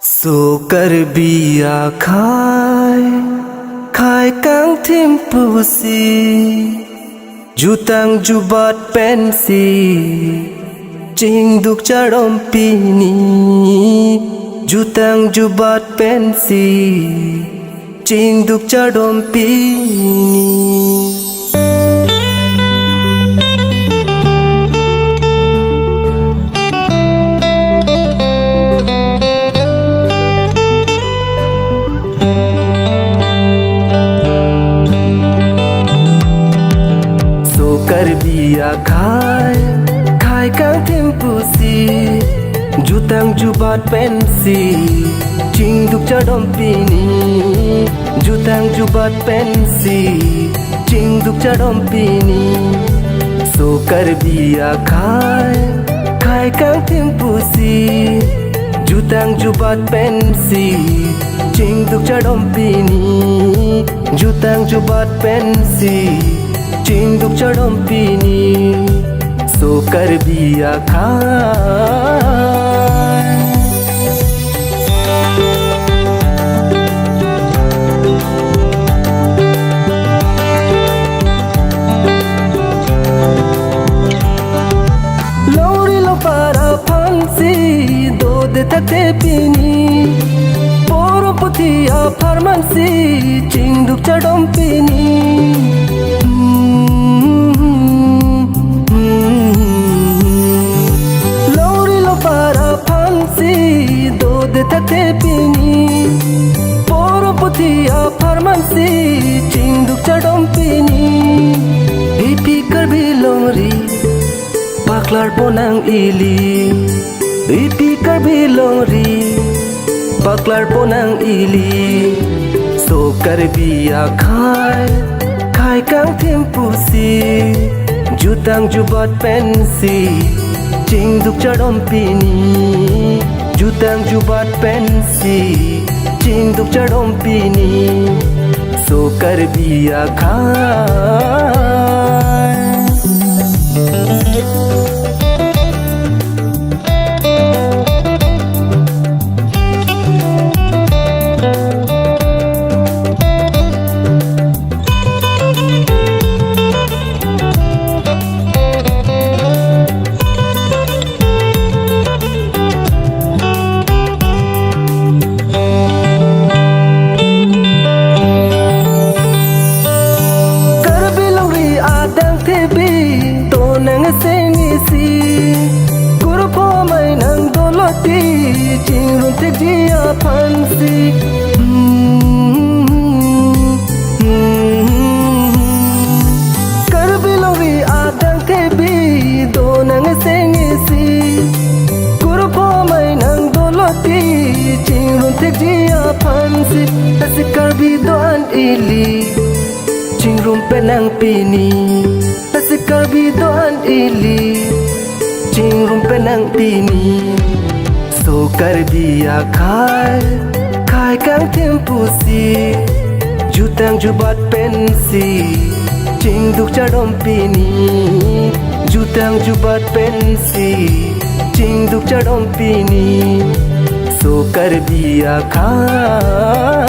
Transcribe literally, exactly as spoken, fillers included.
So Karbi akhai, khai kangthim pusi, jutang jubat pensi, chingduk chardom pini, jutang jubat pensi, chingduk chardom pini. So Karbi akhai, khai kangthim pusi, jutang jubat pensi, chingduk chardom pini, jutang jubat pensi, chingduk chardom pini. So Karbi akhai, khai kangthim pusi, jutang jubat pensi, chingduk chardom pini, jutang jubat pensi, chingduk chardom pini. So Karbi akhai, longri longpar aphansi dode thakte pini, porom puthi apharmansi chingduk chardom pini. Longri longpar aphansi dode thakte pini, porom puthi apharmansi chingduk chardom pini. Ipi Karbi longri paklarpon nang ili, ipi Karbi longri paklarpon nang ili. So Karbi akhai, khai kangthim pusi, jutang jubat pensi, chingduk chardom pini, jutang jubat pensi, chingduk chardom pini. So Karbi akhai, Karbi longri adang thebe to nang sengsi, kurpo amei nang doloti, chingrum thekji aphansi. Karbi longri adang thebe to nang sengsi, kurpo amei nang doloti, chingrum thekji aphansi. Lasi Karbi do-an ili, chingrum pen nang pini. Lasi Karbi do-an ili, chingrum pen nang pini. So Karbi akhai, khai kangthim pusi, jutang jubat pensi, chingduk chardom pini, jutang jubat pensi, chingduk chardom pini. So Karbi akhai.